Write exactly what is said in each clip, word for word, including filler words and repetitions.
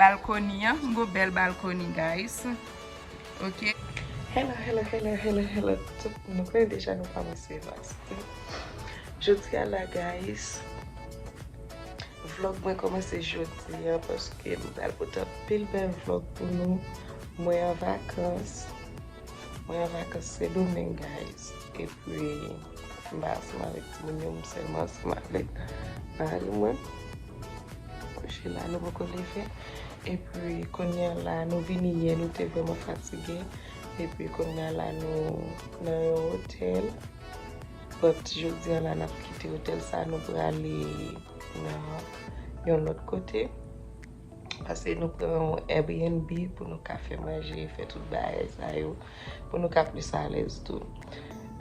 Balkoni an, m gon bèl balkoni, guys. Ok. Hello, hello, hello, hello, hello. Tout moun, nou konnen deja nou pa mwen se Vasti. Jodi a la, guys, vlog mwen kòmanse jodi a paske m pral pote anpil bèl vlog pou nou. Mwen an vakans. Mwen an vakans Sendomeng, guys. Epi, m pa ansanm avèk timoun yo, m sèlman ansanm avèk mari mwen. Kouche la, nou poko leve. Epi, kounye a la, nou vini yè, nou te vrèman fatige. Epi, kounye a la, nou nan yon otèl. But, jodi a la, n ap kite otèl sa, nou prale nan yon lòt kote. Paske nou pran yon Airbnb pou nou ka fè manje, fè tout bagay sa yo, pou nou ka plis alèz tou.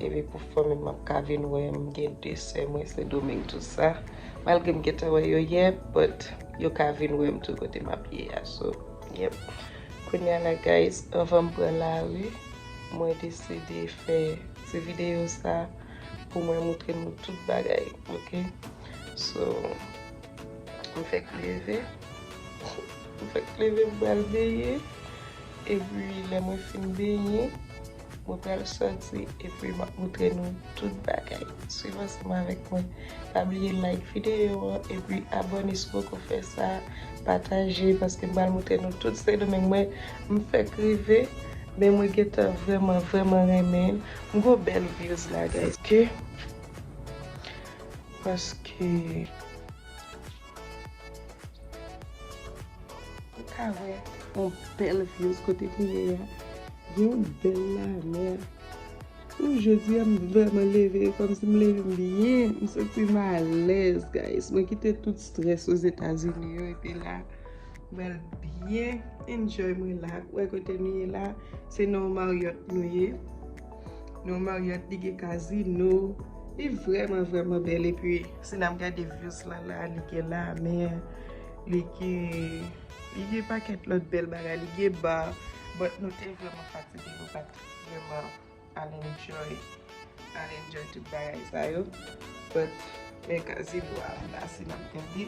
Epi pou fanmi m ap ka vin wè m, gen de sè mwen Sendomeng, tout sa. Malgre m gentan wè yo yè, but yo ka vin wè m tou kote m ap ye a. So, yep. Kounye a la, guys, anvan m pran lari, mwen deside fè ti videyo sa pou mwen moutre nou tout bagay, ok? So, m fèk leve. M fèk leve, m pral benyen. Epi, lè mwen fin benyen, mwen pral sòti. Epi, m ap moutre nou tout bagay. Swiv ansanm avèk mwen. Pa bliye like videyo an. Epi, abòne si w poko fè sa. Pataje, paske m pral moutre nou tout Sendomeng mwen. M fèk rive, men mwen gentan vrèman, vrèman renmen l. M gon bèl views la, guys. Ok? Paske ou ka wè yon bèl views kote m ye a. Gen yon bèl lamè. Ou, jodi a, m vrèman leve, kòmsi m leve m byen, m santi m alèz, guys. Mwen kite tout strès Ozetazini yo, epi la, m pral byen enjoy mwen la. Wè kote nou ye la, se nan yon Marriott nou ye. Nan yon Marriott, li gen kazino, li vrèman, vrèman bèl. Epi, si n ap gade views lan la, li gen lamè, li gen, li gen pakèt lòt bèl bagay, li gen bar, but nou te vrèman fatige, nou pa t vrèman al enjoy, al enjoy tout bagay sa yo. But, men kazino a anba, si n ap gade,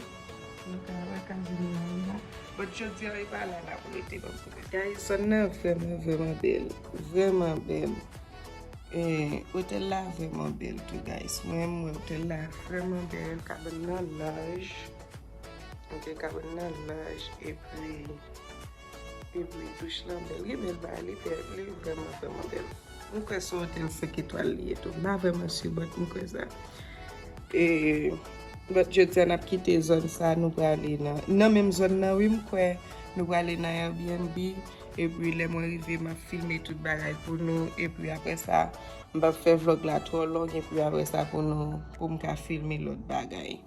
nou ka wè kazino a anba. But, jodi a, e pa la n ap rete, ban m konnen. Guys, zòn nan vrèman, vrèman bèl. Vrèman bèl. E, otèl la vrèman bèl tou, guys. Mwen, mwen, otèl la vrèman bèl. Kabann nan laj. Ok, kabann nan laj. Epi, epi douch lan bèl. Li bèl, ba, li bèl. Li vrèman, vrèman bèl. M kwè se otèl senk etwal li ye tou. M pa vrèman si, but m kwè sa. E, but jodi a n ap kite zòn sa, nou prale nan, nan menm zòn nan, wi, m kwè. Nou prale nan Airbnb. Epi, lè mwen rive, m ap filme tout bagay pou nou. Epi, apre sa, m p ap fè vlog la twò long. Epi, apre sa, pou nou, pou m ka filme lòt bagay.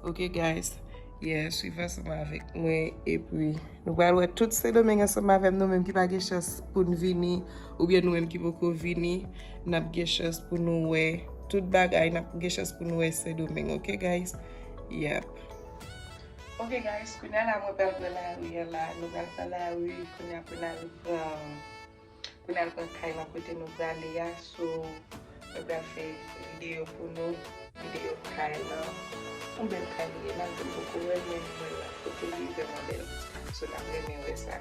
Ok, guys? Yeah, swiv ansanm avèk mwen. Epi, nou pral wè tout Sendomeng ansanm avè m, nou menm ki pa gen chans pou n vini, oubyen nou menm ki poko vini, n ap gen chans pou nou wè tout bagay, n ap gen chans pou nou wè Sendomeng, ok, guys? Yep. Ok, guys, kounye a la, mwen pral pran lari a la, nou pral pran lari, kounye a pou n al pran Pou n al pran kay lan kote nou prale a, so, mwen pral fè videyo pou nou, videyo kay lan. Yon bèl kay li ye, malgre m poko wè l, men m wè l la foto, li vrèman bèl. So, n ap renmen wè sa.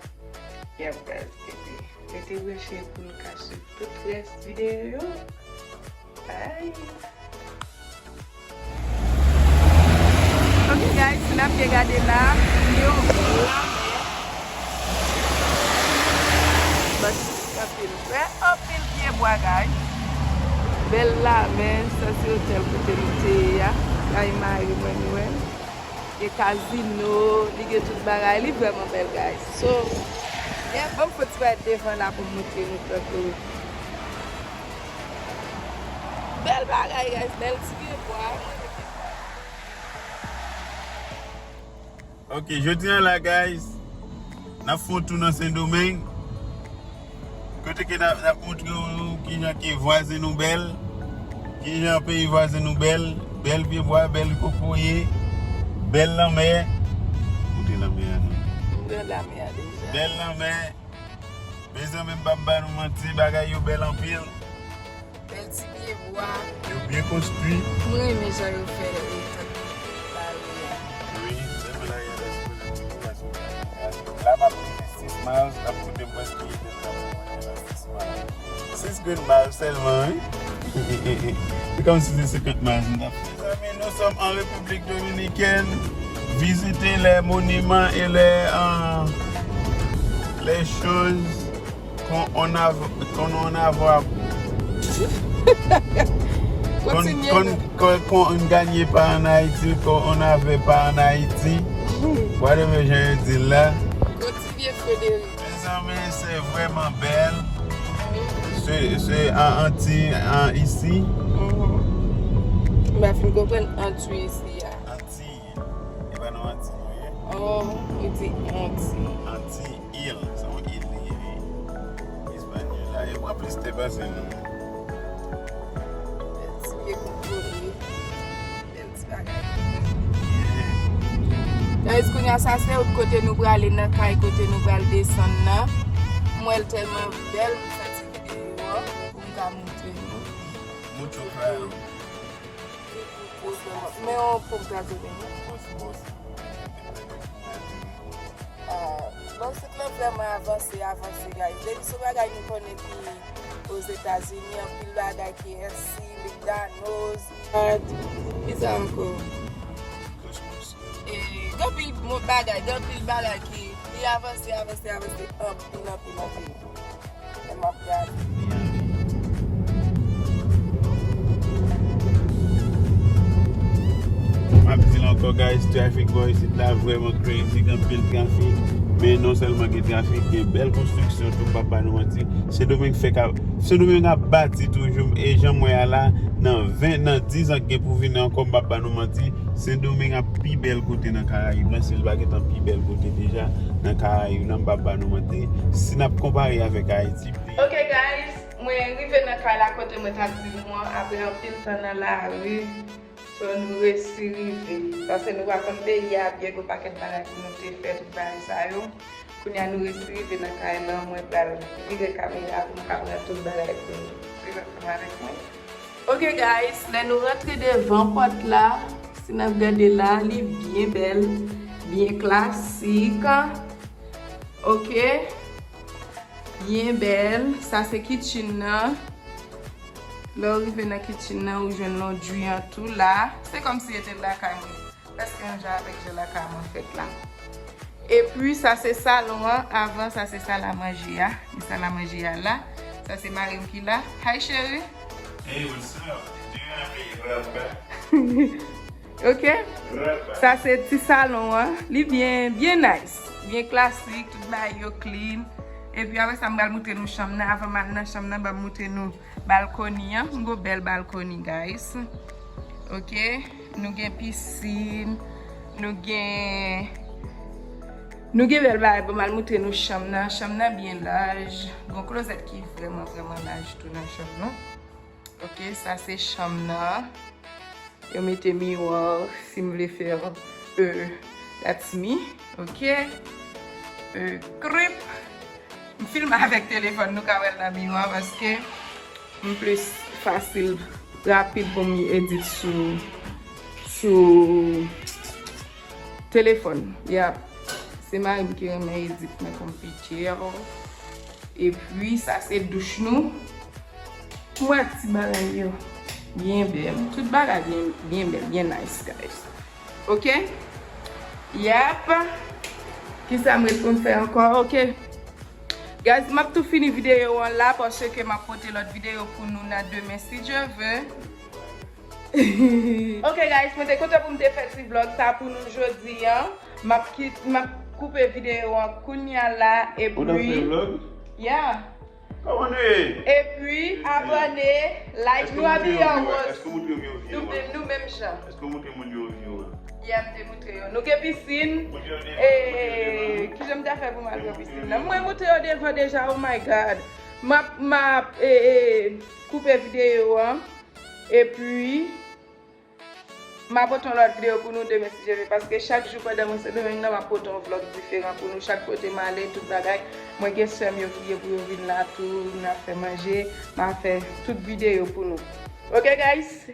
Yap, guys, epi, rete branche pou nou ka swiv tout rès videyo yo. Bye! Ok, guys, si n ap byen gade la, yon bèl lamè. But, anpil, wè, anpil pye bwa, guys. Bèl lamè, sa se otèl kote nou te ye a. Kay mari mwen, nou wè. Gen kazino, li gen tout bagay, li vrèman bèl, guys. So, yeah, ban m fè ti bagay devan la pou m montre nou tankou. Bèl bagay, guys, bèl ti pye bwa. Ok, jodi a la, guys, n ap fè yon tou nan Sendomeng. Kote ke n ap, n ap montre w kijan ke vwazen nou bèl, kijan peyi vwazen nou bèl, bèl pye bwa, bèl kokoye, bèl lanmè. Kote lanmè a non? M nan lanmè a deja. Bèl lanmè. Mezanmi, m p ap ba nou manti, bagay yo bèl anpil. Bèl ti pye bwa. Yo byen konstwi. Mwen renmen jan yo fè, e, tankou lari a. Wi, menm lari a, paske, paske, paske, la Miles, l ap koute m prèske sis miles. Sis grenn miles sèlman, wi. Se kòmsi se senkant miles m t ap fè. Mezanmi, nous sommes en République Dominicaine. Visiter les monuments et les, euh, les choses qu'on on a, qu'on on a voir. Qu'on, qu'on, qu'on, qu'on on gagne pas en Haïti, qu'on on avait pas en Haïti. Whatever jan yo di l la. Kontinye, Frederic. Mezanmi, se vrèman bèl. Se, se an, anti, an isi. M pa fin konprann anti isi a. Anti. E pa nan anti nou ye. Oh, ou di anti. Anti il. Se yon il li ye. Espanyòl la. Yo pran plis te pase nou. Bèl ti vye kokoye. Bèl ti bagay. Guys, kounye a sa se wout kote nou prale nan kay, kote nou pral desann nan. M wè l tèlman bèl, m fè ti videyo an pou m ka montre nou. Mucho claro. Men yon pòm gate men. Ah, bon, sit lan vrèman avanse, avanse, guys. Depi sou bagay nou konnen ki Ozetazini, anpil bagay, K F C, McDonald's, kisa ankò? E, gen anpil mo-, bagay, gen anpil bagay ki li avanse, avanse, avanse, anpil, anpil, anpil. E m ap gade. M ap di l ankò, guys, trafik bò isit la vrèman crazy, gen anpil trafik. Men non sèlman gen trafik, gen bèl konstriksyon tou, m p ap ba nou manti. Sendomeng fèk ap, Sendomeng ap bati toujou, e jan m wè a la, nan ven, nan diz an k gen pou vini ankò, m p ap ba nou manti, Sendomeng ap pi bèl kote nan Karayib lan, si l pa gentan pi bèl kote deja nan Karayib lan, m p ap ba nou manti, si n ap konpare avèk Ayiti. Ok, guys, mwen rive nan kay la kote mwen t ap di nou an, apre anpil tan nan lari. So, nou resi rive. Paske nou pa konn peyi a byen, gen yon pakèt bagay pou nou te fè, tout bagay sa yo. Kounye a nou resi rive nan kay lan, mwen pral vire kamera pou m ka pran tout bagay pou nou. Swiv ansanm avèk mwen. Ok, guys, lè nou rantre devan pòt la, si n ap gade la, li byen bèl, byen klasik. Ok. Byen bèl. Sa se kitchen nan. Lè w rive nan kitchen nan, ou jwenn laundry an tou la. Se kòmsi e te lakay mwen. Prèske yon jan avèk jan lakay mwen fèt la. Epi, sa se salon an. Avan, sa se sal a manje a. Gen sal a manje a la. Sa se mari m ki la. Hi, cheri. Hey, what's up? Do you have a rubber? Ok? Sa se ti salon an. Li byen, byen nice. Byen klasik, tout bagay yo clean. Epi apre sa, m pral moutre nou chanm nan. Avan m al nan chanm nan, ban m moutre nou balkoni an. M gon bèl balkoni, guys. Ok? Nou gen pisin. Nou gen, nou gen bèl bagay. Ban m al moutre nou chanm nan. Chanm nan byen laj. Gon klozèt ki vrèman, vrèman laj tou nan chanm nan. Ok, sa se chanm nan. Yo mete miwa, si m vle fè, euh, that's me, ok? Euh, krip. M filme avèk telefòn, nou ka wè l nan miwa, paske m plis fasil, rapid pou m edit sou, sou telefòn. Yap. Se mari m ki renmen edit nan konpitè. Epi, sa se douch nou. M wè ti bagay yo byen bèl. Tout bagay byen, byen bèl, byen nice, guys. Ok? Yap. Kisa m ret pou m fè ankò? Ok. Guys, m ap tou fini videyo an la, paske m ap pote lòt videyo pou nou nan demen, si Dye vle. Ok, guys, mwen te kontan pou m te fè ti vlog sa pou nou jodi an. M ap kit-, m ap koupe videyo an kounya la, epi... Ou t ap fè vlog? Yeah. Kòman nou ye? Epi, abòne, like, nou abiye an wòz. Èske w moutre moun yo view an? Nou, nou menm jan. Èske w moutre moun yo view an? Yeah, m te moutre yo. Nou gen pisin. Moutre yo devan, moutre yo devan. E, kijan m ta fè pou m al pran pisin nan? Mwen moutre yo devan deja, oh my God. M ap, m ap, e, e, koupe videyo an. Epi, m a pote yon lòt videyo pou nou demen si Dye vle, paske chak jou pandan mwen Sendomeng nan, m ap pote yon vlog diferan pou nou. Chak kote m ale, tout bagay, mwen gen sè m yo ki gen pou yo vin la tou, n ap fè manje, m a fè tout videyo pou nou. Ok, guys?